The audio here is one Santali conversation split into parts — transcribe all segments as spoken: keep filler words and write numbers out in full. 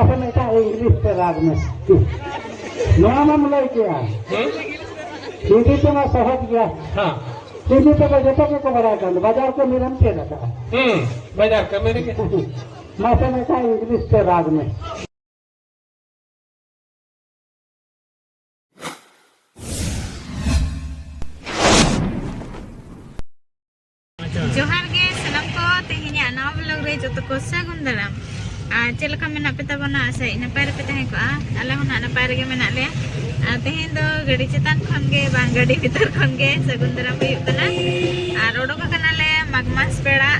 ᱟᱯᱮ ᱢᱤᱫᱴᱟᱝ ᱤᱝᱞᱤᱥ ᱛᱮ ᱨᱟᱜᱽ ᱢᱮ᱾ ᱱᱚᱣᱟ ᱢᱟᱢ ᱞᱟᱹᱭ ᱠᱮᱜᱼᱟ᱾ ᱦᱮᱸ? ᱦᱤᱱᱫᱤ ᱛᱮᱢᱟ ᱥᱚᱦᱚᱡ ᱜᱮᱭᱟ᱾ ᱦᱮᱸ᱾ ᱦᱤᱱᱫᱤ ᱛᱮᱫᱚ ᱡᱚᱛᱚ ᱜᱮᱠᱚ ᱵᱟᱲᱟᱭ ᱠᱟᱱ ᱫᱚ, ᱵᱟᱡᱟᱨ ᱠᱟᱹᱢᱤ ᱨᱮᱢ ᱪᱮᱫ ᱟᱠᱟᱫᱼᱟ᱾ ᱦᱮᱸ, ᱵᱟᱡᱟᱨ ᱠᱟᱹᱢᱤ ᱨᱮᱜᱮ᱾ ᱢᱟᱥᱮ ᱢᱤᱫᱴᱟᱝ ᱤᱝᱞᱤᱥ ᱛᱮ ᱨᱟᱜᱽ ᱢᱮ᱾ ᱡᱚᱦᱟᱨ ᱜᱮ ᱥᱟᱱᱟᱢ ᱠᱚ, ᱛᱮᱦᱮᱧᱟᱜ ᱱᱟᱣᱟ vlog ᱨᱮ ᱡᱚᱛᱚ ᱠᱚ ᱥᱟᱹᱜᱩᱱ ᱫᱟᱨᱟᱢ᱾ ᱟᱨ ᱪᱮᱫ ᱞᱮᱠᱟ ᱢᱮᱱᱟᱜ ᱯᱮ ᱛᱟᱵᱚᱱᱟ? ᱟᱥᱟᱭᱮᱫ ᱱᱟᱯᱟᱭ ᱨᱮᱯᱮ ᱛᱟᱦᱮᱸ ᱠᱚᱜᱼᱟ᱾ ᱟᱞᱮ ᱦᱚᱸ ᱱᱟᱜ ᱱᱟᱯᱟᱭ ᱨᱮᱜᱮ ᱢᱮᱱᱟᱜ ᱞᱮᱭᱟ᱾ ᱟᱨ ᱛᱮᱦᱮᱧ ᱫᱚ ᱜᱟᱹᱰᱤ ᱪᱮᱛᱟᱱ ᱠᱷᱚᱱ ᱜᱮ, ᱵᱟᱝ ᱜᱟᱹᱰᱤ ᱵᱷᱤᱛᱟᱹᱨ ᱠᱷᱚᱱ ᱜᱮ ᱥᱟᱹᱜᱩᱱ ᱫᱟᱨᱟᱢ ᱦᱩᱭᱩᱜ ᱠᱟᱱᱟ᱾ ᱟᱨ ᱚᱰᱚᱠ ᱟᱠᱟᱱᱟᱞᱮ ᱢᱟᱜᱽᱢᱟᱥ ᱯᱮᱲᱟ,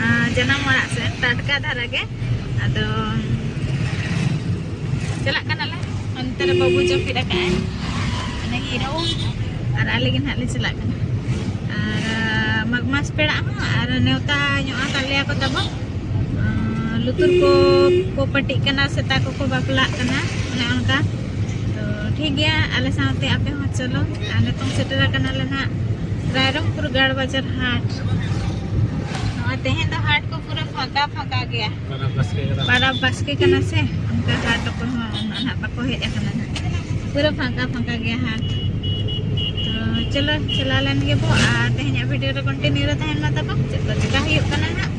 ᱟᱨ ᱡᱟᱱᱟᱢ ᱚᱲᱟᱜ ᱥᱮᱫ ᱴᱟᱴᱠᱟ ᱫᱷᱟᱨᱟ ᱜᱮ᱾ ᱟᱫᱚ ᱪᱟᱞᱟᱜ ᱠᱟᱱᱟᱞᱮ᱾ ᱚᱱᱛᱮ ᱨᱮ ᱵᱟᱹᱵᱩ ᱡᱟᱹᱯᱤᱫ ᱟᱠᱟᱫᱼᱟᱭ, ᱢᱟᱱᱮ ᱦᱤᱨᱳ, ᱟᱨ ᱟᱞᱮ ᱜᱮ ᱱᱟᱦᱟᱜ ᱞᱮ ᱪᱟᱞᱟᱜ ᱠᱟᱱᱟ᱾ ᱟᱨ ᱢᱟᱜᱽᱢᱟᱥ ᱯᱮᱲᱟᱜ ᱦᱚᱸ ᱟᱨ ᱱᱮᱣᱛᱟ ᱧᱚᱜ ᱟᱠᱟᱫ ᱞᱮᱭᱟ ᱠᱚ ᱛᱟᱵᱚ᱾ ᱟᱨ ᱞᱩᱛᱩᱨ ᱠᱚ ᱠᱚ ᱯᱟᱹᱴᱤᱜ ᱠᱟᱱᱟ, ᱥᱮᱛᱟ ᱠᱚᱠᱚ ᱵᱟᱯᱞᱟᱜ ᱠᱟᱱᱟ, ᱚᱱᱮ ᱚᱱᱠᱟ᱾ ᱛᱚ ᱴᱷᱤᱠ ᱜᱮᱭᱟ, ᱟᱞᱮ ᱥᱟᱶᱛᱮ ᱟᱯᱮ ᱦᱚᱸ ᱪᱚᱞᱚ᱾ ᱟᱨ ᱱᱤᱛᱚᱝ ᱥᱮᱴᱮᱨ ᱟᱠᱟᱱᱟᱞᱮ ᱱᱟᱦᱟᱜ ᱨᱟᱭᱨᱚᱝᱯᱩᱨ ᱜᱟᱲ ᱵᱟᱡᱟᱨ ᱦᱟᱴ᱾ ᱱᱚᱜᱼᱚᱭ ᱛᱮᱦᱮᱧ ᱫᱚ ᱦᱟᱴ ᱠᱚ ᱯᱩᱨᱟᱹ ᱯᱷᱟᱸᱠᱟ ᱯᱷᱟᱸᱠᱟ ᱜᱮᱭᱟ᱾ ᱯᱟᱨᱟᱵᱽ ᱵᱟᱥᱠᱮ ᱠᱟᱱᱟ᱾ ᱯᱟᱨᱟᱵᱽ ᱵᱟᱥᱠᱮ ᱠᱟᱱᱟ ᱥᱮ, ᱚᱱᱠᱟ ᱦᱟᱴ ᱚᱠᱚᱭ ᱦᱚᱸ ᱩᱱᱟᱹᱜ ᱱᱟᱦᱟᱜ ᱵᱟᱠᱚ ᱦᱮᱡ ᱟᱠᱟᱱᱟ ᱱᱟᱦᱟᱜ᱾ ᱯᱩᱨᱟᱹ ᱯᱷᱟᱸᱠᱟ ᱯᱷᱟᱸᱠᱟ ᱜᱮᱭᱟ ᱦᱟᱴ᱾ ᱛᱚ ᱪᱚᱞᱚ, ᱪᱟᱞᱟᱣ ᱞᱮᱱ ᱜᱮᱵᱚ ᱟᱨ ᱛᱮᱦᱮᱧᱟᱜ video ᱨᱮ continue ᱨᱮ ᱛᱟᱦᱮᱱ ᱢᱟ ᱛᱟᱵᱚ, ᱪᱮᱫ ᱠᱚ ᱪᱮᱠᱟ ᱦᱩᱭᱩᱜ ᱠᱟᱱᱟ ᱱᱟᱦᱟᱜ᱾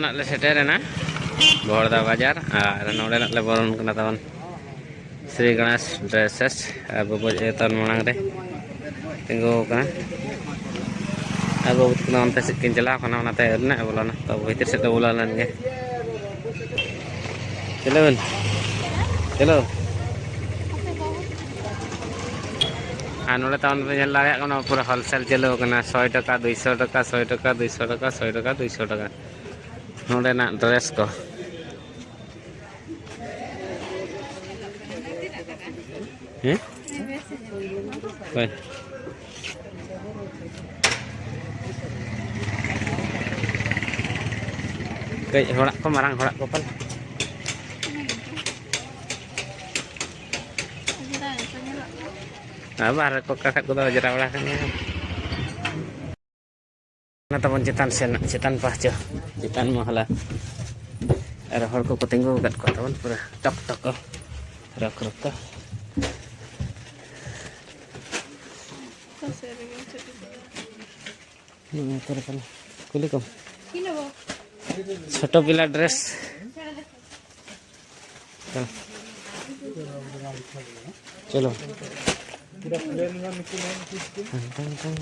ᱱᱟᱜ ᱞᱮ ᱥᱮᱴᱮᱨᱮᱱᱟ ᱵᱚᱦᱚᱲᱫᱟ ᱵᱟᱡᱟᱨ, ᱟᱨ ᱱᱚᱰᱮ ᱱᱟᱜ ᱞᱮ ᱵᱚᱞᱚᱱ ᱠᱟᱱᱟ ᱛᱟᱵᱚᱱ ᱥᱨᱤ ᱜᱚᱬᱮᱥ ᱰᱨᱮᱥᱮᱥ, ᱟᱨ ᱵᱟᱵᱩ ᱡᱚᱛᱚᱱ ᱢᱟᱲᱟᱝ ᱨᱮ ᱛᱤᱸᱜᱩ ᱟᱠᱟᱱᱟ᱾ ᱟᱨ ᱵᱟᱵᱩ ᱛᱟᱹᱠᱤᱱ ᱫᱚ ᱚᱱᱛᱮ ᱥᱮᱫ ᱠᱤᱱ ᱪᱟᱞᱟᱣ ᱠᱟᱱᱟ, ᱚᱱᱟᱛᱮ ᱟᱹᱣᱨᱤ ᱱᱟᱜ ᱵᱚᱞᱚᱱᱟ᱾ ᱛᱚ ᱵᱷᱤᱛᱤᱨ ᱥᱮᱫ ᱞᱮ ᱵᱚᱞᱚ ᱞᱮᱱ ᱜᱮ᱾ ᱪᱚᱞᱚ ᱵᱮᱱ, ᱪᱚᱞᱚ᱾ ᱟᱨ ᱱᱚᱰᱮ ᱛᱟᱵᱚᱱ ᱯᱮ ᱧᱮᱞ ᱫᱟᱲᱮᱭᱟᱜ ᱠᱟᱱᱟ, ᱯᱩᱨᱟᱹ wholesale ᱪᱟᱹᱞᱩ ᱟᱠᱟᱱᱟ, ᱥᱚᱭ ᱴᱟᱠᱟ, ᱫᱩᱭᱥᱚ ᱴᱟᱠᱟ, ᱥᱚᱭ ᱴᱟᱠᱟ, ᱫᱩᱭᱥᱚ ᱴᱟᱠᱟ, ᱥᱚᱭ ᱴᱟᱠᱟ, ᱫᱩᱭᱥᱚ ᱴᱟᱠᱟ᱾ ᱱᱚᱰᱮᱱᱟᱜ dress ᱠᱚ᱾ ᱦᱮᱸ? ᱦᱳᱭ᱾ ᱠᱟᱹᱡ ᱦᱚᱲᱟᱜ ᱠᱚ, ᱢᱟᱨᱟᱝ ᱦᱚᱲᱟᱜ ᱠᱚ ᱯᱟᱞᱮ᱾ ᱟᱨ ᱵᱟᱦᱨᱮ ᱠᱚ ᱚᱠᱟ ᱠᱷᱟᱡ ᱠᱚᱫᱚ ᱚᱸᱡᱽᱨᱟ ᱵᱟᱲᱟ ᱠᱟᱱ ᱜᱮᱭᱟ᱾ ᱚᱱᱟ ᱛᱟᱵᱚᱱ ᱪᱮᱛᱟᱱ ᱥᱮᱱ, ᱪᱮᱛᱟᱱ ᱯᱟᱦᱪᱟ, ᱪᱮᱛᱟᱱ ᱢᱚᱦᱞᱟ᱾ ᱟᱨ ᱦᱚᱲ ᱠᱚᱠᱚ ᱛᱤᱸᱜᱩ ᱟᱠᱟᱫ ᱠᱚᱣᱟ ᱛᱟᱵᱚᱱ ᱯᱩᱨᱟᱹ ᱴᱚᱠ ᱴᱚᱠ ᱨᱚᱠ ᱨᱚᱠ᱾ ᱱᱚᱜᱼᱚᱭ ᱛᱚᱨᱟ ᱠᱟᱱᱟ᱾ ᱠᱩᱞᱤ ᱠᱚᱢ᱾ ᱪᱷᱳᱴᱳ ᱯᱤᱞᱟ ᱰᱨᱮᱥ᱾ ᱪᱚᱞᱚ᱾ ᱪᱚᱞᱚ᱾ ᱴᱟᱝ, ᱴᱟᱝ, ᱴᱟᱝ᱾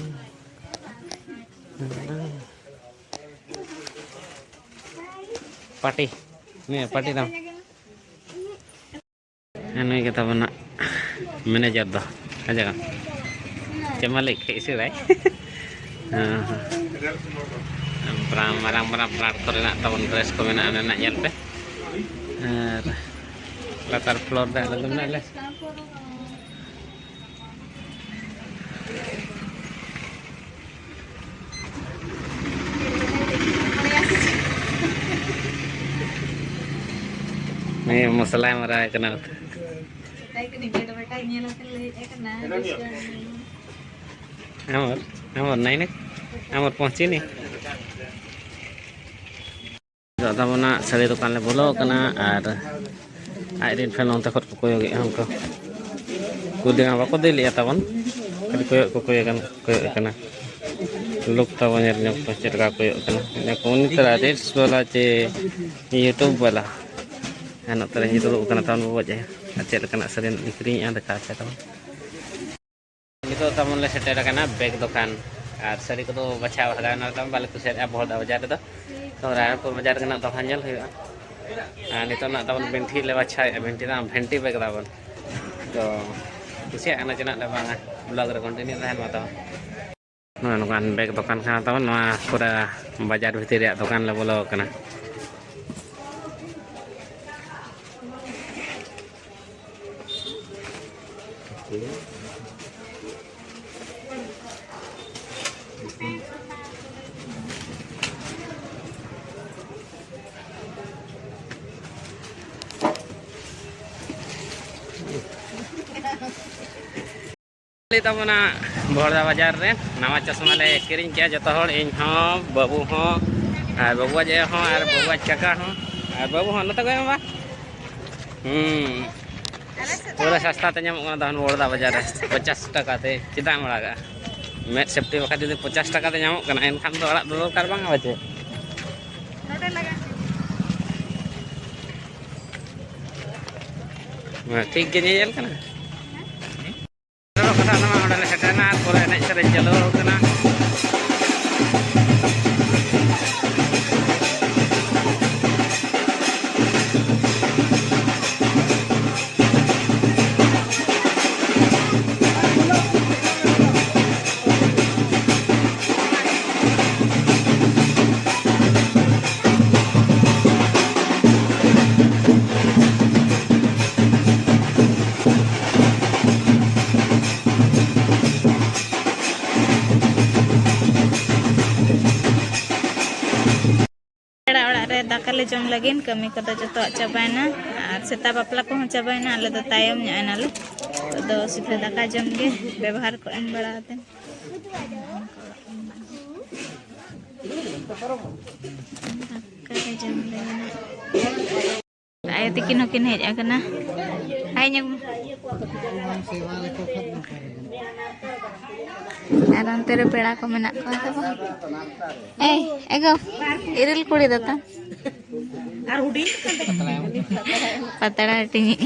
ᱴᱟᱝ, ᱴᱟᱝ᱾ ᱯᱟᱴᱤ᱾ ᱱᱤᱭᱟᱹ ᱯᱟᱴᱤ ᱫᱟᱢ᱾ ᱦᱮᱸ, ᱱᱩᱭ ᱜᱮ ᱛᱟᱵᱚᱱ ᱦᱟᱸᱜ ᱢᱮᱱᱮᱡᱟᱨ ᱫᱚ᱾ ᱟᱪᱪᱷᱟ, ᱪᱮᱫ ᱢᱟᱹᱞᱤᱠ ᱤᱥᱤᱱᱟᱭ? ᱦᱮᱸ, ᱦᱮᱸ᱾ ᱢᱟᱨᱟᱝ ᱢᱟᱨᱟᱝ ᱢᱟᱨᱟᱝ ᱯᱞᱟᱴ ᱠᱚᱨᱮᱱᱟᱜ ᱛᱟᱵᱚᱱ ᱰᱨᱮᱥ ᱠᱚ ᱢᱮᱱᱟᱜᱼᱟ, ᱚᱸᱰᱮᱱᱟᱜ ᱧᱮᱞ ᱯᱮ᱾ ᱟᱨ ᱞᱟᱛᱟᱨ ᱯᱷᱞᱳᱨ ᱨᱮ ᱟᱞᱮ ᱫᱚ ᱢᱮᱱᱟᱜ ᱞᱮ᱾ ᱱᱤᱭᱟᱹ ᱢᱚᱥᱞᱟᱭ ᱢᱟᱨᱟᱣ ᱠᱟᱱᱟ᱾ ᱟᱢᱚᱨ, ᱟᱢᱚᱨ, ᱱᱟᱭᱱᱟ, ᱟᱢᱚᱨ ᱯᱚᱦᱪᱤᱱᱤ᱾ ᱱᱤᱛᱚᱜ ᱛᱟᱵᱚᱱᱟ ᱥᱟᱹᱲᱤ ᱫᱚᱠᱟᱱ ᱞᱮ ᱵᱚᱞᱚ ᱟᱠᱟᱱᱟ ᱟᱨ ᱟᱡ ᱨᱮᱱ ᱯᱷᱮᱱ ᱚᱱᱛᱮ ᱠᱷᱚᱱ ᱠᱚ ᱠᱚᱭᱚᱜᱮᱫᱼᱟ ᱚᱱᱠᱟ᱾ ᱠᱩᱞᱤ ᱦᱚᱸ ᱵᱟᱠᱚ ᱫᱮᱡ ᱞᱮᱫᱼᱟ ᱛᱟᱵᱚᱱ, ᱠᱷᱟᱹᱞᱤ ᱠᱚᱭᱚᱜ ᱠᱚ ᱠᱚᱭᱚᱜ ᱠᱟᱱᱟ, ᱠᱚᱭᱚᱜ ᱠᱟᱱᱟ᱾ ᱞᱩᱠ ᱛᱟᱵᱚᱱ ᱧᱮᱞ ᱧᱚᱜ ᱯᱮ ᱪᱮᱫ ᱞᱮᱠᱟ ᱠᱚᱭᱚᱜ ᱠᱟᱱᱟ᱾ ᱢᱮᱱᱟᱠᱚ, "ᱩᱱᱤ ᱛᱟᱨᱟ ᱨᱤᱞᱥ ᱵᱟᱞᱟ ᱪᱮ ᱭᱩᱴᱩᱵᱽ ᱵᱟᱞᱟ?" ᱟᱨ ᱱᱚᱛᱮ ᱨᱮ ᱫᱩᱲᱩᱵ ᱟᱠᱟᱱᱟ ᱛᱟᱵᱚᱱ ᱵᱟᱵᱟ ᱡᱟᱦᱟᱸ, ᱟᱨ ᱪᱮᱫ ᱞᱮᱠᱟᱱᱟᱜ ᱥᱟᱹᱲᱤᱢ ᱟᱹᱠᱷᱨᱤᱧᱮᱫᱼᱟ ᱫᱮᱠᱷᱟᱣ ᱟᱯᱮ ᱛᱟᱵᱚᱱ᱾ ᱱᱤᱛᱚᱜ ᱛᱟᱵᱚᱱ ᱞᱮ ᱥᱮᱴᱮᱨ ᱟᱠᱟᱱᱟ ᱵᱮᱜᱽ ᱫᱚᱠᱟᱱ᱾ ᱟᱨ ᱥᱟᱹᱲᱤ ᱠᱚᱫᱚ ᱵᱟᱪᱷᱟᱣ ᱦᱟᱛᱟᱣ ᱮᱱᱟ ᱛᱟᱵᱚᱱ, ᱵᱟᱞᱮ ᱠᱩᱥᱤᱭᱟᱫᱼᱟ ᱵᱚᱦᱚᱲᱫᱟ ᱵᱟᱡᱟᱨ ᱨᱮᱫᱚ᱾ ᱛᱚ ᱨᱟᱭᱨᱚᱝᱯᱩᱨ ᱵᱟᱡᱟᱨ ᱨᱮᱱᱟᱜ ᱫᱚᱠᱟᱱ ᱧᱮᱞ ᱦᱩᱭᱩᱜᱼᱟ᱾ ᱟᱨ ᱱᱤᱛᱚᱜ ᱱᱟᱜ ᱛᱟᱵᱚᱱ ᱵᱷᱮᱱᱴᱤ ᱞᱮ ᱵᱟᱪᱷᱟᱣᱮᱫᱼᱟ, ᱵᱷᱮᱱᱴᱤ ᱫᱚ ᱵᱷᱮᱱᱴᱤ ᱵᱮᱜᱽ ᱛᱟᱵᱚᱱ᱾ ᱛᱚ ᱠᱩᱥᱤᱭᱟᱜ ᱠᱟᱱᱟ ᱪᱮ ᱱᱟᱜ ᱞᱮ ᱵᱟᱝᱟ, ᱵᱞᱚᱜ ᱨᱮ ᱠᱚᱱᱴᱤᱱᱤᱭᱩ ᱛᱟᱦᱮᱱ ᱢᱟ ᱛᱟᱵᱚᱱ᱾ ᱱᱚᱜᱼᱚ ᱱᱚᱝᱠᱟᱱ ᱵᱮᱜᱽ ᱫᱚᱠᱟᱱ ᱠᱟᱱᱟ ᱛᱟᱵᱚᱱ, ᱱᱚᱣᱟ ᱯᱩᱨᱟᱹ ᱵᱟᱡᱟᱨ ᱵᱷᱤᱛᱤᱨ ᱨᱮᱭᱟᱜ ᱫᱚᱠᱟᱱ ᱞᱮ ᱵᱚᱞᱚ ᱟᱠᱟᱱᱟ᱾ ᱞᱟᱹᱭ ᱛᱟᱵᱚᱱᱟ ᱵᱚᱦᱚᱲᱫᱟ ᱵᱟᱡᱟᱨ ᱨᱮ ᱱᱟᱣᱟ ᱪᱚᱥᱢᱟ ᱞᱮ ᱠᱤᱨᱤᱧ ᱠᱮᱜᱼᱟ ᱡᱚᱛᱚ ᱦᱚᱲ, ᱤᱧ ᱦᱚᱸ, ᱵᱟᱹᱵᱩ ᱦᱚᱸ, ᱟᱨ ᱵᱟᱹᱵᱩᱣᱟᱜ ᱟᱭᱳ ᱦᱚᱸ, ᱟᱨ ᱵᱟᱹᱵᱩᱣᱟᱜ ᱠᱟᱠᱟ ᱦᱚᱸ᱾ ᱟᱨ ᱵᱟᱹᱵᱩ ᱦᱚᱸ ᱱᱚᱛᱮ ᱠᱚ ᱮᱢᱟ᱾ ᱦᱩᱸ᱾ ᱯᱩᱨᱟᱹ ᱥᱟᱥᱛᱟ ᱛᱮ ᱧᱟᱢᱚᱜ ᱠᱟᱱᱟ ᱫᱷᱟᱱ ᱵᱚᱲᱫᱟ ᱵᱟᱡᱟᱨ ᱨᱮ᱾ ᱯᱚᱪᱟᱥ ᱴᱟᱠᱟ ᱛᱮ᱾ ᱪᱮᱫᱟᱜ ᱮᱢ ᱟᱲᱟᱜᱟ? ᱢᱮᱫ ᱥᱮᱯᱴᱤ ᱵᱟᱠᱷᱟᱡ ᱡᱩᱫᱤ ᱯᱚᱪᱟᱥ ᱴᱟᱠᱟ ᱛᱮ ᱧᱟᱢᱚᱜ ᱠᱟᱱᱟ, ᱮᱱᱠᱷᱟᱱ ᱫᱚ ᱟᱲᱟᱜ ᱫᱚ ᱫᱚᱨᱠᱟᱨ ᱵᱟᱝ ᱦᱩᱭ ᱪᱮ? ᱦᱮᱸ, ᱴᱷᱤᱠ ᱜᱮ ᱧᱮᱧᱮᱞ ᱠᱟᱱᱟ᱾ ᱥᱮᱴᱮᱨᱚᱜ ᱠᱟᱱᱟ, ᱱᱚᱣᱟ ᱚᱸᱰᱮ ᱞᱮ ᱥᱮᱴᱮᱨᱱᱟ ᱟᱨ ᱯᱩᱨᱟᱹ ᱮᱱᱮᱡ ᱥᱮᱨᱮᱧ ᱪᱟᱹᱞᱩ ᱟᱠᱟᱱᱟ᱾ ᱯᱮᱲᱟ ᱚᱲᱟᱜ ᱨᱮ ᱫᱟᱠᱟ ᱞᱮ ᱡᱚᱢ ᱞᱟᱹᱜᱤᱫ, ᱠᱟᱹᱢᱤ ᱠᱚᱫᱚ ᱡᱚᱛᱚᱣᱟᱜ ᱪᱟᱵᱟᱭᱮᱱᱟ᱾ ᱟᱨ ᱥᱮᱛᱟ ᱵᱟᱯᱞᱟ ᱠᱚᱦᱚᱸ ᱪᱟᱵᱟᱭᱮᱱᱟ, ᱟᱞᱮ ᱫᱚ ᱛᱟᱭᱚᱢ ᱧᱚᱜ ᱮᱱᱟᱞᱮ᱾ ᱱᱤᱛᱚᱜ ᱫᱚ ᱥᱤᱫᱷᱟᱹ ᱫᱟᱠᱟ ᱡᱚᱢ ᱜᱮ, ᱵᱮᱵᱚᱦᱟᱨ ᱠᱚ ᱮᱢ ᱵᱟᱲᱟ ᱟᱛᱮ᱾ ᱫᱟᱠᱟ ᱞᱮ ᱡᱚᱢ ᱞᱟᱹᱜᱤᱫ᱾ ᱟᱭᱳ ᱛᱤᱠᱤᱱ ᱦᱚᱸᱠᱤᱱ ᱦᱮᱡ ᱟᱠᱟᱱᱟ᱾ ᱦᱟᱭ ᱧᱚᱜ ᱢᱮ᱾ ᱟᱨ ᱚᱱᱛᱮ ᱨᱮ ᱯᱮᱲᱟ ᱠᱚ ᱢᱮᱱᱟᱜ ᱠᱚᱣᱟ ᱛᱟᱵᱚᱱ᱾ ᱮᱭ, ᱮᱜᱳ, ᱤᱨᱤᱞ ᱠᱩᱲᱤ ᱫᱚ ᱛᱟᱢ᱾ ᱟᱨ ᱦᱩᱰᱤᱧ? ᱯᱟᱛᱲᱟ ᱦᱟᱹᱴᱤᱧᱤᱡ᱾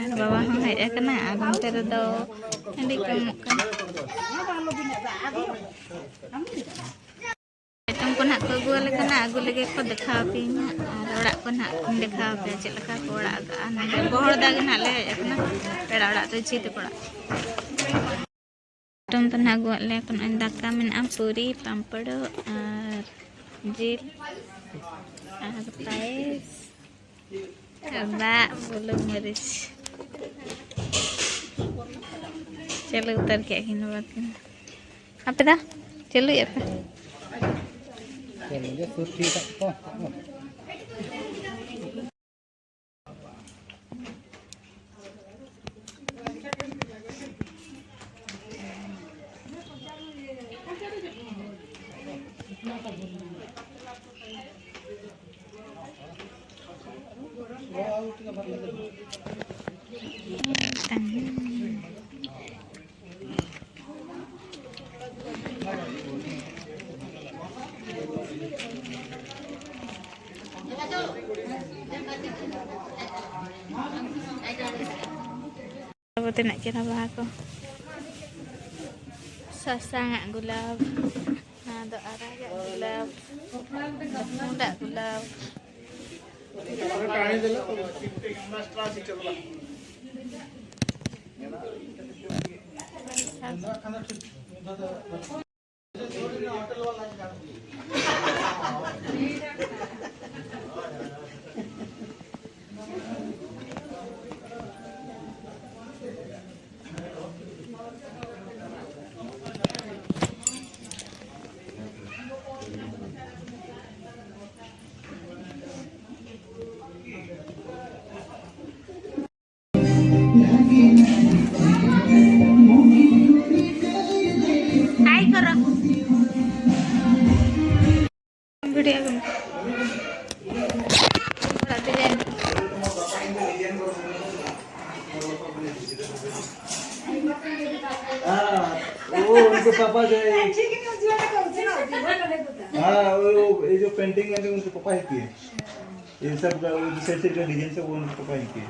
ᱟᱨ ᱵᱟᱵᱟ ᱦᱚᱸ ᱦᱮᱡ ᱟᱠᱟᱱᱟ ᱟᱨ ᱚᱱᱛᱮ ᱨᱮᱫᱚ ᱦᱟᱺᱰᱤ ᱠᱚ ᱮᱢᱚᱜ ᱠᱟᱱᱟ᱾ ᱮᱛᱚᱢ ᱠᱚ ᱱᱟᱦᱟᱜ ᱠᱚ ᱟᱹᱜᱩᱣᱟᱞᱮ ᱠᱟᱱᱟ, ᱟᱹᱜᱩ ᱞᱮᱜᱮ ᱠᱚ ᱫᱮᱠᱷᱟᱣ ᱟᱯᱮᱭᱟᱹᱧ ᱦᱟᱸᱜ᱾ ᱟᱨ ᱚᱲᱟᱜ ᱠᱚ ᱱᱟᱦᱟᱜ ᱤᱧ ᱫᱮᱠᱷᱟᱣ ᱟᱯᱮᱭᱟ ᱪᱮᱫ ᱞᱮᱠᱟ ᱠᱚ ᱚᱲᱟᱜ ᱟᱠᱟᱜᱼᱟ᱾ ᱱᱚᱰᱮ ᱵᱚᱦᱚᱲᱫᱟ ᱜᱮ ᱱᱟᱦᱟᱜ ᱞᱮ ᱦᱮᱡ ᱟᱠᱟᱱᱟ, ᱯᱮᱲᱟ ᱚᱲᱟᱜ ᱫᱚ ᱡᱷᱤ ᱛᱟᱠᱚ ᱚᱲᱟᱜ᱾ ᱮᱛᱚᱢ ᱫᱚ ᱱᱟᱦᱟᱜ ᱟᱹᱜᱩᱣᱟᱜ ᱞᱮᱭᱟ ᱠᱚ ᱱᱚᱜᱼᱚᱭ ᱫᱟᱠᱟ ᱢᱮᱱᱟᱜᱼᱟ, ᱯᱩᱨᱤ, ᱯᱟᱢᱯᱲᱚ ᱟᱨ ᱡᱤᱞ ᱟᱨ ᱯᱟᱭᱮᱥ᱾ ᱟᱨ ᱫᱟᱜ ᱵᱩᱞᱩᱝ ᱢᱟᱹᱨᱤᱪ᱾ ᱪᱟᱹᱞᱩ ᱩᱛᱟᱹᱨ ᱠᱮᱫ ᱠᱤᱱ ᱵᱟᱵᱟ ᱠᱤᱱ᱾ ᱟᱯᱮ ᱫᱚ ᱪᱟᱹᱞᱩᱭᱮᱫ ᱯᱮ? ᱪᱟᱹᱞᱩ ᱜᱮ ᱥᱩᱨ ᱴᱷᱤᱠ ᱠᱟᱜ ᱠᱚ᱾ ᱟᱵᱚ ᱛᱤᱱᱟᱹᱜ ᱪᱮᱦᱨᱟ ᱵᱟᱦᱟ ᱠᱚ, ᱥᱟᱥᱟᱝ ᱟᱜ ᱜᱳᱞᱟᱯ, ᱱᱚᱣᱟ ᱫᱚ ᱟᱨᱟᱜ ᱟᱜ ᱜᱳᱞᱟᱯ, ᱯᱩᱸᱰ ᱟᱜ ᱜᱳᱞᱟᱯ᱾ ᱦᱟᱭ ᱠᱚᱨᱚ᱾ ᱵᱷᱤᱰᱤᱭᱳ ᱠᱚ᱾ ᱚᱲᱟᱜ ᱛᱮ ᱡᱟᱭ᱾ हाँ, वो उनके पापा जो है, हाँ, वो, वो, ये जो पेंटिंग है, उनके पापा ही किए। ये सब का, वो दूसरे से जो डिजाइन सब वो उनके पापा ही किए।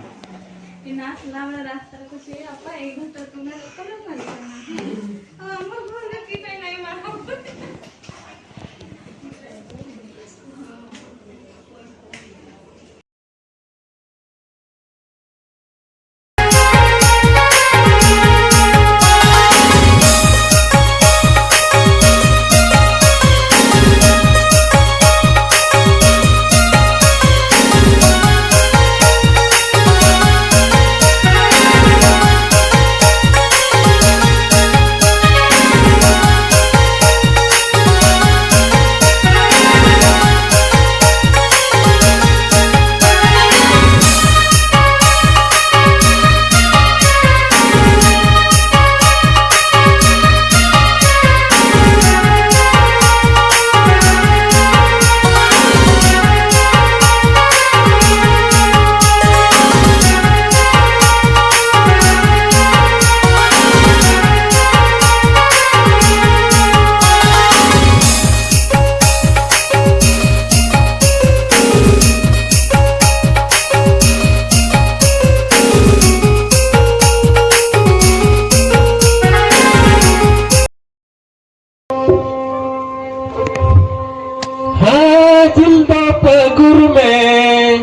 ये नाच लावड़ा रास्ता को से अपा एक घंटा तूने कम कर लेना। अब हम लोग बोल रहे कि नहीं, नहीं मारो। ᱯᱟᱹᱜᱩᱨ ᱢᱮ,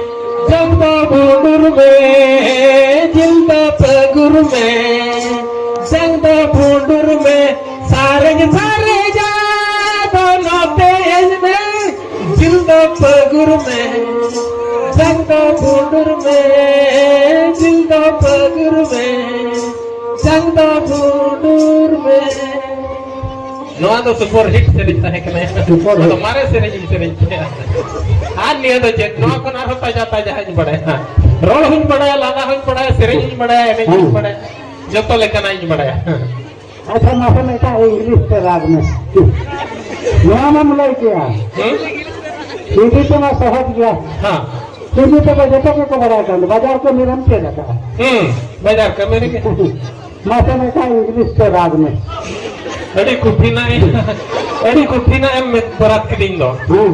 ᱡᱟᱝ ᱫᱚ ᱵᱷᱩᱸᱰᱩᱨ ᱢᱮ, ᱡᱤᱞ ᱫᱚ ᱯᱟᱹᱜᱩᱨ ᱢᱮ, ᱡᱟᱝ ᱫᱚ ᱵᱷᱩᱸᱰᱩᱨ ᱢᱮ, ᱥᱟᱨᱮᱡ ᱥᱟᱨᱮᱡᱟ ᱫᱚ ᱱᱚᱛᱮ ᱦᱮᱡ ᱢᱮ, ᱡᱤᱞ ᱫᱚ ᱯᱟᱹᱜᱩᱨ ᱢᱮ, ᱡᱟᱝ ᱫᱚ ᱵᱷᱩᱸᱰᱩᱨ ᱢᱮ, ᱡᱤᱞ ᱫᱚ ᱯᱟᱹᱜᱩᱨ ᱢᱮ, ᱡᱟᱝ ᱫᱚ ᱵᱷᱩᱸᱰᱩᱨ ᱢᱮ᱾ ᱱᱚᱣᱟ ᱫᱚ ᱥᱩᱯᱟᱨ ᱦᱤᱴ ᱥᱮᱨᱮᱧ ᱛᱟᱦᱮᱸ ᱠᱟᱱᱟ᱾ ᱥᱩᱯᱟᱨ ᱱᱚᱣᱟ ᱫᱚ ᱦᱤᱴ᱾ ᱢᱟᱨᱮ ᱥᱮᱨᱮᱧ ᱤᱧ ᱥᱮᱨᱮᱧ ᱛᱟᱦᱮᱸᱫ᱾ ᱟᱨ ᱱᱤᱭᱟᱹ ᱫᱚ ᱪᱮᱫ? ᱱᱚᱣᱟ ᱠᱷᱚᱱ ᱟᱨᱦᱚᱸ ᱛᱟᱡᱟ ᱛᱟᱡᱟ ᱦᱚᱧ ᱵᱟᱲᱟᱭᱟ᱾ ᱨᱚᱲ ᱦᱚᱧ ᱵᱟᱲᱟᱭᱟ, ᱞᱟᱸᱫᱟ ᱦᱚᱧ ᱵᱟᱲᱟᱭᱟ, ᱥᱮᱨᱮᱧ ᱦᱚᱧ ᱵᱟᱲᱟᱭᱟ, ᱮᱱᱮᱡ ᱦᱚᱧ ᱦᱮᱸ᱾ ᱵᱟᱲᱟᱭᱟ, ᱡᱚᱛᱚ ᱞᱮᱠᱟᱱᱟᱜ ᱤᱧ ᱵᱟᱲᱟᱭᱟ᱾ ᱟᱪᱪᱷᱟ, ᱢᱟᱥᱮ ᱢᱤᱫᱴᱟᱝ ᱤᱝᱞᱤᱥ ᱛᱮ ᱨᱟᱜᱽ ᱢᱮ᱾ ᱱᱚᱣᱟ ᱢᱟᱢ ᱞᱟᱹᱭ ᱠᱮᱜᱼᱟ᱾ ᱦᱮᱸ? ᱦᱤᱱᱫᱤ ᱛᱮᱢᱟ ᱥᱚᱦᱚᱡ ᱜᱮᱭᱟ᱾ ᱦᱮᱸ᱾ ᱦᱤᱱᱫᱤ ᱛᱮᱫᱚ ᱡᱚᱛᱚ ᱜᱮᱠᱚ ᱵᱟᱲᱟᱭ ᱠᱟᱱ ᱫᱚ, ᱵᱟᱡᱟᱨ ᱠᱟᱹᱢᱤ ᱨᱮᱢ ᱪᱮᱫ ᱟᱠᱟᱫᱼᱟ᱾ ᱦᱮᱸ, ᱵᱟᱡᱟᱨ ᱠᱟᱹᱢᱤ ᱨᱮᱜᱮ᱾ ᱢᱟᱥᱮ ᱢᱤᱫᱴᱟᱝ ᱤᱝᱞᱤᱥ ᱛᱮ ᱨᱟᱜᱽ ᱢᱮ᱾ ᱟᱹᱰᱤ ᱠᱩᱴᱷᱤᱱᱟᱜ ᱮᱢ, ᱟᱹᱰᱤ ᱠᱩᱴᱷᱤᱱᱟᱜ ᱮᱢ ᱢᱮᱛ ᱵᱟᱨᱟᱫ ᱠᱤᱫᱤᱧ ᱫᱚ᱾ ᱦᱮᱸ᱾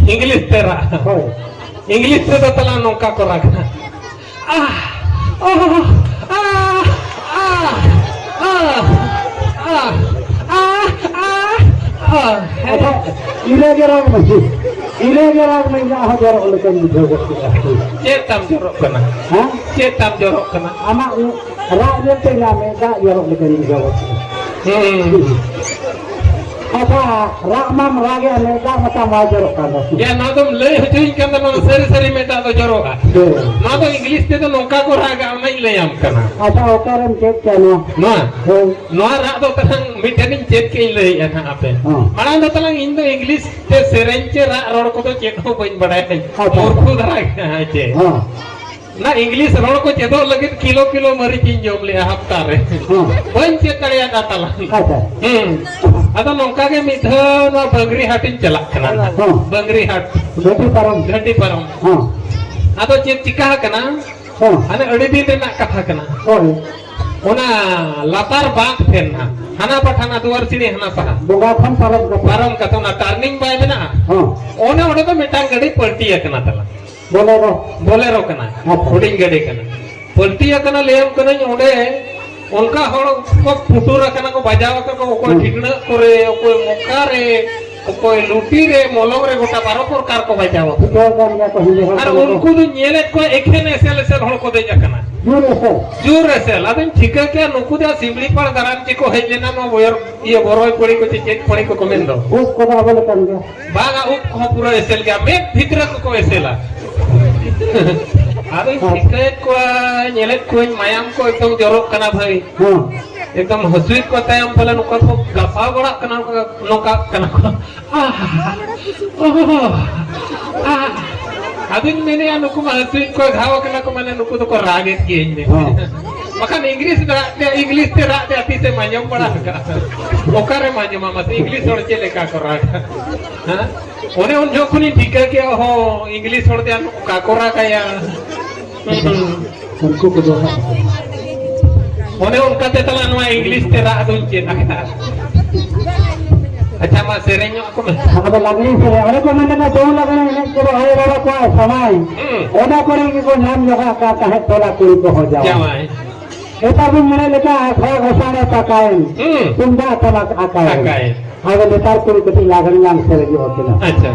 ᱤᱝᱞᱤᱥ ᱛᱮ ᱨᱟᱜ᱾ ᱦᱳᱭ᱾ ᱤᱝᱞᱤᱥ ᱛᱮᱫᱚ ᱛᱟᱞᱟ ᱱᱚᱝᱠᱟ ᱠᱚ ᱨᱟᱜᱟ᱾ ᱟᱦ, ᱚᱦ, ᱟᱦ, ᱟᱦ, ᱟᱦ, ᱟᱦ, ᱟᱦ, ᱟᱦ᱾ ᱟᱪᱪᱷᱟ, ᱤᱱᱟᱹᱜᱮ ᱨᱟᱜᱽ ᱢᱮ᱾ ᱤᱱᱟᱹᱜᱮ ᱨᱟᱜᱽ ᱢᱮ, ᱤᱧᱟᱹᱜ ᱦᱚᱸ ᱡᱚᱨᱚᱜ ᱞᱮᱠᱟᱧ ᱵᱩᱡᱷᱟᱹᱣ ᱜᱚᱫ ᱠᱮᱫᱟ᱾ ᱪᱮᱫ ᱛᱟᱢ ᱡᱚᱨᱚᱜ ᱠᱟᱱᱟ? ᱦᱮᱸ? ᱪᱮᱫ ᱛᱟᱢ ᱡᱚᱨᱚᱜ ᱠᱟᱱᱟ? ᱟᱢᱟᱜ ᱨᱟᱜ ᱧᱮᱞᱛᱮ ᱤᱧᱟᱹᱜ ᱢᱮᱫ ᱫᱟᱜ ᱡᱚᱨᱚᱜ ᱞᱮᱠᱟᱧ ᱵᱩᱡᱷᱟᱹᱣ ᱜᱚᱫ ᱠᱮᱫᱟ᱾ ᱦᱩᱸ᱾ ᱟᱪᱪᱷᱟ, ᱨᱟᱜ ᱢᱟᱢ ᱨᱟᱜᱮᱜᱼᱟ, ᱢᱮᱫ ᱫᱟᱜ ᱢᱟᱛᱟᱢ ᱵᱟᱭ ᱡᱚᱨᱚᱜ ᱠᱟᱱ ᱫᱚ᱾ ᱭᱟ, ᱱᱚᱣᱟ ᱫᱚᱢ ᱞᱟᱹᱭ ᱦᱚᱪᱚᱧ ᱠᱟᱱ ᱫᱚ, ᱱᱚᱣᱟ ᱥᱟᱹᱨᱤ ᱥᱟᱹᱨᱤ ᱢᱮᱫ ᱫᱟᱜ ᱫᱚ ᱡᱚᱨᱚᱜᱼᱟ᱾ ᱦᱳᱭ᱾ ᱱᱚᱣᱟ ᱫᱚ ᱤᱝᱞᱤᱥ ᱛᱮᱫᱚ ᱱᱚᱝᱠᱟ ᱠᱚ ᱨᱟᱜᱟ, ᱚᱱᱟᱧ ᱞᱟᱹᱭᱟᱢ ᱠᱟᱱᱟ᱾ ᱟᱪᱪᱷᱟ, ᱚᱠᱟᱨᱮᱢ ᱪᱮᱫ ᱠᱮᱜᱼᱟ ᱱᱚᱣᱟ? ᱱᱚᱣᱟ? ᱦᱳᱭ᱾ ᱱᱚᱣᱟ ᱨᱟᱜ ᱫᱚ ᱛᱟᱦᱞᱮ ᱢᱤᱫ ᱴᱷᱮᱱᱤᱧ ᱪᱮᱫ ᱠᱮᱫ ᱤᱧ ᱞᱟᱹᱭᱮᱫᱼᱟ ᱱᱟᱦᱟᱜ ᱟᱯᱮ᱾ ᱦᱚᱸ᱾ ᱢᱟᱲᱟᱝ ᱫᱚ ᱛᱟᱞᱟᱝ ᱤᱧ ᱫᱚ ᱤᱝᱞᱤᱥ ᱛᱮ ᱥᱮᱨᱮᱧ ᱪᱮ ᱨᱟᱜ ᱨᱚᱲ ᱠᱚᱫᱚ ᱪᱮᱫ ᱦᱚᱸ ᱵᱟᱹᱧ ᱵᱟᱲᱟᱭᱟ᱾ ᱟᱪᱪᱷᱟ᱾ ᱢᱩᱨᱠᱷᱩ ᱫᱷᱟᱨᱟ ᱜᱮ ᱦᱮᱸ ᱪᱮ᱾ ᱦᱚᱸ᱾ ᱚᱱᱟ ᱤᱝᱞᱤᱥ ᱨᱚᱲ ᱠᱚ ᱪᱮᱫᱚᱜ ᱞᱟᱹᱜᱤᱫ ᱠᱤᱞᱳ ᱠᱤᱞᱳ ᱢᱟᱹᱨᱤᱪ ᱤᱧ ᱡᱚᱢ ᱞᱮᱜᱼᱟ ᱦᱟᱯᱛᱟ ᱨᱮ᱾ ᱦᱚᱸ᱾ ᱵᱟᱹᱧ ᱪᱮᱫ ᱫᱟᱲᱮᱭᱟᱫᱟ ᱛᱟᱞᱟᱝ᱾ ᱟᱪᱪᱷᱟ᱾ ᱦᱩᱸ᱾ ᱟᱫᱚ ᱱᱚᱝᱠᱟ ᱜᱮ ᱢᱤᱫ ᱫᱷᱟᱣ ᱱᱚᱣᱟ ᱵᱟᱝᱨᱤ ᱦᱟᱴ ᱤᱧ ᱪᱟᱞᱟᱜ ᱠᱟᱱᱟ᱾ ᱦᱚᱸ᱾ ᱵᱟᱝᱨᱤ ᱦᱟᱴ᱾ ᱜᱷᱟᱹᱴᱤ ᱯᱟᱨᱚᱢ᱾ ᱜᱷᱟᱹᱴᱤ ᱯᱟᱨᱚᱢ᱾ ᱦᱚᱸ᱾ ᱟᱫᱚ ᱪᱮᱫ ᱪᱤᱠᱟ ᱟᱠᱟᱱᱟ? ᱦᱚᱸ᱾ ᱦᱟᱱᱮ ᱟᱹᱰᱤ ᱫᱤᱱ ᱨᱮᱱᱟᱜ ᱠᱟᱛᱷᱟ ᱠᱟᱱᱟ᱾ ᱦᱳᱭ᱾ ᱚᱱᱟ ᱞᱟᱛᱟᱨ ᱵᱟᱸᱫᱷ ᱴᱷᱮᱱ ᱦᱟᱸᱜ, ᱦᱟᱱᱟ ᱯᱟᱦᱴᱟ ᱦᱟᱱᱟ ᱫᱩᱣᱟᱹᱨ ᱥᱤᱬᱤ ᱦᱟᱱᱟ ᱯᱟᱦᱴᱟ᱾ ᱵᱚᱸᱜᱟ ᱛᱷᱟᱱ ᱯᱟᱨᱚᱢ ᱠᱟᱛᱮ᱾ ᱯᱟᱨᱚᱢ ᱠᱟᱛᱮ ᱚᱱᱟ ᱴᱟᱨᱱᱤᱝ ᱵᱟᱭ ᱢᱮᱱᱟᱜᱼᱟ? ᱦᱚᱸ᱾ ᱚᱱᱮ ᱚᱸᱰᱮ ᱫᱚ ᱢᱤᱫᱴᱟᱝ ᱜᱟᱹᱰᱤ ᱯᱟᱞᱴᱤ ᱟᱠᱟᱱᱟ ᱛᱟᱞᱟᱝ᱾ ᱵᱚᱞᱮᱨᱳ᱾ ᱵᱚᱞᱮᱨᱳ ᱠᱟᱱᱟ᱾ ᱟᱪᱪᱷᱟ᱾ ᱦᱩᱰᱤᱧ ᱜᱟᱹᱰᱤ ᱠᱟᱱᱟ᱾ ᱯᱟᱞᱴᱤ ᱟᱠᱟᱱᱟ ᱞᱟᱹᱭᱟᱢ ᱠᱟᱹᱱᱟᱹᱧ ᱚᱸᱰᱮ ᱚᱱᱠᱟ ᱦᱚᱲ ᱠᱚ ᱯᱩᱴᱩᱨ ᱟᱠᱟᱱᱟ ᱠᱚ, ᱵᱟᱡᱟᱣ ᱟᱠᱟᱱᱟ ᱠᱚ, ᱚᱠᱚᱭ ᱦᱩᱸ᱾ ᱴᱷᱤᱠᱱᱟᱹᱜ ᱠᱚᱨᱮ, ᱚᱠᱚᱭ ᱢᱚᱠᱟ ᱨᱮ, ᱚᱠᱚᱭ ᱞᱩᱴᱤ ᱨᱮ, ᱢᱚᱞᱚᱝ ᱨᱮ, ᱜᱚᱴᱟ ᱵᱟᱨᱚ ᱯᱨᱚᱠᱟᱨ ᱠᱚ ᱵᱟᱡᱟᱣᱟ᱾ ᱴᱷᱤᱠᱟᱹ ᱠᱟᱱ ᱜᱮᱭᱟ ᱠᱚ, ᱦᱤᱞᱤ ᱦᱚᱲ ᱟᱨ ᱠᱟᱱᱟ ᱠᱚ᱾ ᱩᱱᱠᱩ ᱫᱚᱧ ᱧᱮᱞᱮᱫ ᱠᱚᱣᱟ, ᱮᱠᱷᱮᱱ ᱮᱥᱮᱞ ᱮᱥᱮᱞ ᱦᱚᱲ ᱠᱚ ᱫᱮᱡ ᱟᱠᱟᱱᱟ᱾ ᱡᱳᱨ ᱮᱥᱮᱞ᱾ ᱡᱳᱨ ᱮᱥᱮᱞ᱾ ᱟᱫᱚᱧ ᱴᱷᱤᱠᱟᱹ ᱠᱮᱜᱼᱟ, ᱱᱩᱠᱩ ᱫᱚ ᱥᱤᱢᱲᱤ ᱯᱟᱲ ᱫᱟᱬᱟᱱ ᱪᱮᱫ ᱠᱚ ᱦᱮᱡ ᱞᱮᱱᱟ, ᱱᱚᱣᱟ ᱵᱚᱭᱚᱨ, ᱤᱭᱟᱹ, ᱵᱚᱨᱚᱭ ᱯᱟᱹᱲᱤ ᱠᱚ ᱪᱮ ᱪᱮᱫ ᱯᱟᱹᱲᱤ ᱠᱚᱠᱚ ᱢᱮᱱ ᱫᱚ᱾ ᱩᱵ ᱠᱚᱫᱚ ᱟᱵᱚ ᱞᱮᱠᱟᱱ ᱜᱮᱭᱟ᱾ ᱵᱟᱝᱟ, ᱩᱵ ᱠᱚᱦᱚᱸ ᱯᱩᱨᱟᱹ ᱮᱥᱮᱞ ᱜᱮᱭᱟ, ᱢᱮᱫ ᱵᱷᱤᱛᱨᱤ ᱠᱚᱠᱚ ᱮᱥᱮᱞᱟ᱾ ᱟᱫᱚᱧ ᱴᱷᱤᱠᱟᱹᱭᱮᱫ ᱠᱚᱣᱟ, ᱧᱮᱞᱮᱫ ᱠᱚᱣᱟᱧ, ᱢᱟᱭᱟᱢ ᱠᱚ ᱮᱠᱫᱚᱢ ᱡᱚᱨᱚᱜ ᱠᱟᱱᱟ ᱵᱷᱟᱹᱭ᱾ ᱦᱮᱸ᱾ ᱮᱠᱫᱚᱢ ᱦᱟᱹᱥᱩᱭᱮᱫ ᱠᱚ ᱛᱟᱭᱚᱢ ᱯᱟᱞᱮ ᱱᱚᱝᱠᱟ ᱠᱚ ᱜᱟᱥᱟᱣ ᱵᱟᱲᱟᱜ ᱠᱟᱱᱟ, ᱱᱚᱝᱠᱟ, ᱱᱚᱝᱠᱟᱜ ᱠᱟᱱᱟ ᱠᱚ᱾ ᱟᱦ, ᱚᱦ, ᱟᱦ᱾ ᱟᱫᱚᱧ ᱢᱮᱱᱮᱫᱼᱟ, ᱱᱩᱠᱩ ᱢᱟ ᱦᱟᱹᱥᱩᱭᱮᱫ ᱠᱚᱣᱟ, ᱜᱷᱟᱣ ᱠᱟᱱᱟ ᱠᱚ, ᱢᱟᱱᱮ ᱱᱩᱠᱩ ᱫᱚᱠᱚ ᱨᱟᱜᱮᱫ ᱜᱮᱭᱟ, ᱤᱧ ᱢᱮᱱ᱾ ᱦᱮᱸ᱾ ᱵᱟᱠᱷᱟᱱ ᱤᱝᱞᱤᱥ ᱨᱟᱜ ᱛᱮ, ᱤᱝᱞᱤᱥ ᱛᱮ ᱨᱟᱜ ᱛᱮ ᱟᱹᱛᱤ ᱥᱮᱫ ᱮᱢ ᱟᱸᱡᱚᱢ ᱵᱟᱲᱟ ᱟᱠᱟᱫᱼᱟ? ᱚᱠᱟᱨᱮᱢ ᱟᱸᱡᱚᱢᱟ ᱢᱟᱥᱮ, ᱤᱝᱞᱤᱥ ᱦᱚᱲ ᱪᱮᱫ ᱞᱮᱠᱟ ᱠᱚ ᱨᱟᱜᱟ? ᱦᱮᱸ? ᱚᱱᱮ ᱩᱱ ᱡᱚᱠᱷᱚᱱ ᱤᱧ ᱴᱷᱤᱠᱟᱹ ᱠᱮᱜᱼᱟ, ᱦᱚᱸ, ᱤᱝᱞᱤᱥ ᱦᱚᱲ ᱫᱚ ᱚᱠᱟ ᱠᱚ ᱨᱟᱜᱟᱭᱟ᱾ ᱦᱩᱸ, ᱦᱩᱸ᱾ ᱩᱱᱠᱩ ᱠᱚᱫᱚ ᱦᱟᱸᱜ ᱚᱱᱮ ᱚᱱᱠᱟᱛᱮ ᱛᱟᱞᱟ ᱱᱚᱣᱟ ᱤᱝᱞᱤᱥ ᱛᱮ ᱨᱟᱜ ᱫᱚᱧ ᱪᱮᱫ ᱟᱠᱟᱫᱼᱟ᱾ ᱟᱪᱪᱷᱟ, ᱢᱟ ᱥᱮᱨᱮᱧ ᱧᱚᱜ ᱠᱚ ᱢᱮ᱾ ᱟᱫᱚ ᱞᱟᱜᱽᱲᱮ ᱥᱮᱨᱮᱧ, ᱚᱱᱮ ᱠᱚ ᱢᱮᱱ ᱞᱮᱠᱟ, ᱫᱚᱝ ᱞᱟᱜᱽᱲᱮ ᱮᱱᱮᱡ ᱠᱚᱫᱚ ᱟᱭᱳ ᱵᱟᱵᱟ ᱠᱚᱣᱟᱜ ᱥᱟᱢᱟᱭ, ᱦᱩᱸ᱾ ᱚᱱᱟ ᱠᱚᱨᱮ ᱜᱮᱠᱚ ᱧᱟᱢ ᱡᱚᱜᱟᱜ ᱠᱟᱱ ᱛᱟᱦᱮᱸᱫ ᱴᱚᱞᱟ ᱠᱩᱲᱤ ᱠᱚᱦᱚᱸ ᱡᱟᱶᱟᱭ᱾ ᱡᱟᱶᱟᱭ᱾ ᱱᱮᱛᱟᱨ ᱵᱚᱱ ᱢᱮᱱᱮᱫ ᱞᱮᱠᱟ, ᱟᱠᱷᱲᱟ ᱜᱚᱸᱥᱟᱲᱮ ᱯᱟᱠᱟᱭᱮᱱ, ᱦᱩᱸ᱾ ᱛᱩᱢᱫᱟᱜ ᱴᱟᱢᱟᱠ ᱟᱠᱟᱭᱮᱱ᱾ ᱟᱠᱟᱭᱮᱱ᱾ ᱟᱫᱚ ᱱᱮᱛᱟᱨ ᱠᱩᱲᱤ ᱠᱟᱹᱴᱤᱡ ᱞᱟᱜᱽᱲᱮ ᱞᱟᱝ ᱥᱮᱨᱮᱧᱚᱜ ᱠᱟᱱᱟ᱾ ᱟᱪᱪᱷᱟ᱾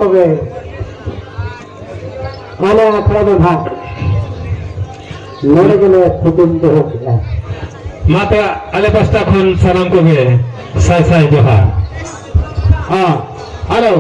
ᱛᱚᱵᱮ ᱟᱞᱮ ᱟᱠᱷᱲᱟ ᱫᱚ ᱱᱟᱦᱟᱜ ᱱᱚᱰᱮ ᱜᱮᱞᱮ ᱛᱷᱩᱠᱩᱢ ᱫᱚᱦᱚ ᱠᱮᱫᱼᱟ᱾ ᱢᱟ ᱛᱚᱵᱮ ᱟᱞᱮ ᱯᱟᱥᱴᱟ ᱠᱷᱚᱱ ᱥᱟᱱᱟᱢ ᱠᱚᱜᱮ ᱥᱟᱭ ᱥᱟᱭ ᱡᱚᱦᱟᱨ᱾ ᱦᱮᱸ, ᱦᱮᱞᱳ᱾